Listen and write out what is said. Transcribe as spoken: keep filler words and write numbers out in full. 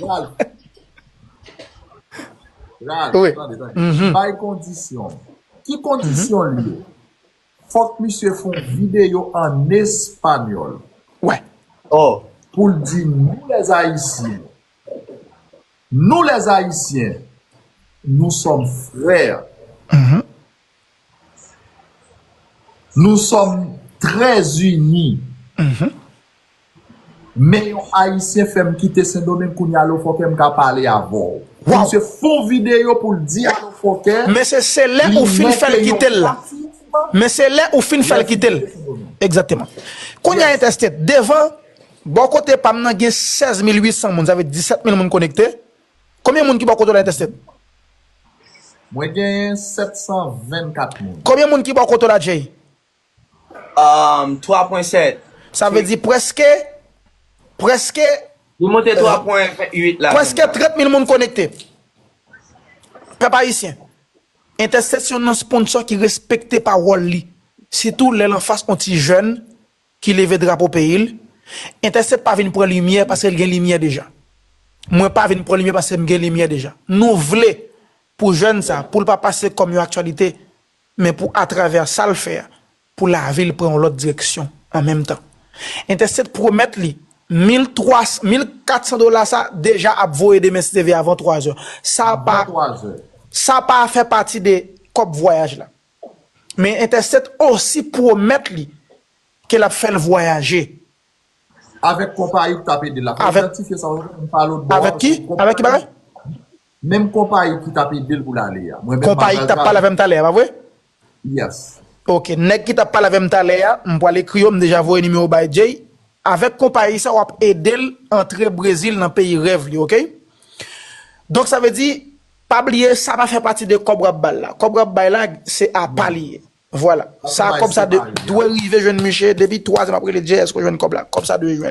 Ralph. Ralph, wi, tande, tande. Mhm. Bay kondisyon. Ki kondisyon li ye? Fòk misye fè yon videyo an espanyòl. Wè. Oh. Pou l di nou lèzayisyen. Nous les Haïtiens, nous sommes frères. Mhm. Nous sommes très unis. Mhm. Men yon Ayisyen fè m kite Sendomeng kounye a, Alo Fòkè, m ka pale avè w. Wow. Misye fè yon videyo pou l di Alo Fòkè. Men se, se lè ou fin fè l kite l la. Men se lè ou fin fè l kite l. Egzakteman. Kounye a, Entèstet, devan, bò kote pa m nan gen sèz mil uit san moun, sa vle di disèt mil moun konekte. Konbyen moun ki bò kote w la, Entèstet? Mwen genyen sèt san vennkat moun. Konbyen moun ki bò kote w la, Jay? Um, twa pwen sèt. Sa vle di prèske, prèske, Li monte twa pwen uit la. Prèske trant mil moun konekte. Pèp ayisyen, Entèstet se youn nan sponsò ki respekte pawòl li. Sitou lè l anfas yon ti jèn ki leve drapo peyi l. Entèstet pa vin pran limyè paske l gen limyè deja. Mwen pa vin pran limyè paske m gen limyè deja. Nou vle pou jèn sa, pou l pa pase kòm yon aktyalite, men pou atravè sa l fè a, pou lavi l pran yon lòt direksyon an menm tan. Entèstet pwomèt li mil twa, mil kat san dola sa deja ap voye demen si Dye vle avan twa zè. Sa pa, sa pa fè pati de kòb vwayaj la. Men Entèstet osi pwomèt li ke l ap fè l vwayaje. Avèk konpayi ki t ap ede l la. Fò idantifye sa, m pa lòt bò a. Avèk ki? Avèk ki bagay? Menm konpayi ki t ap ede l pou l ale a. Mwen menm, konpayi ki t ap pale avè m talè a, pa vre? Yes. Ok, nèg ki t ap pale avè m talè a, m pral ekri yo, m deja voye nimewo bay Jay. Avèk konpayi sa, w ap ede l antre Brezil nan peyi rèv li, ok? Donk, sa vle di, pa bliye, sa pa fè pati de kòb w ap ba l la. Kòb w ap bay la, se apa li ye. Vwala. Sa, kòb sa dwe rive jwenn misye depi twa zè, m ap rele Jay, èske w jwenn kòb la? Kòb sa dwe jwenn.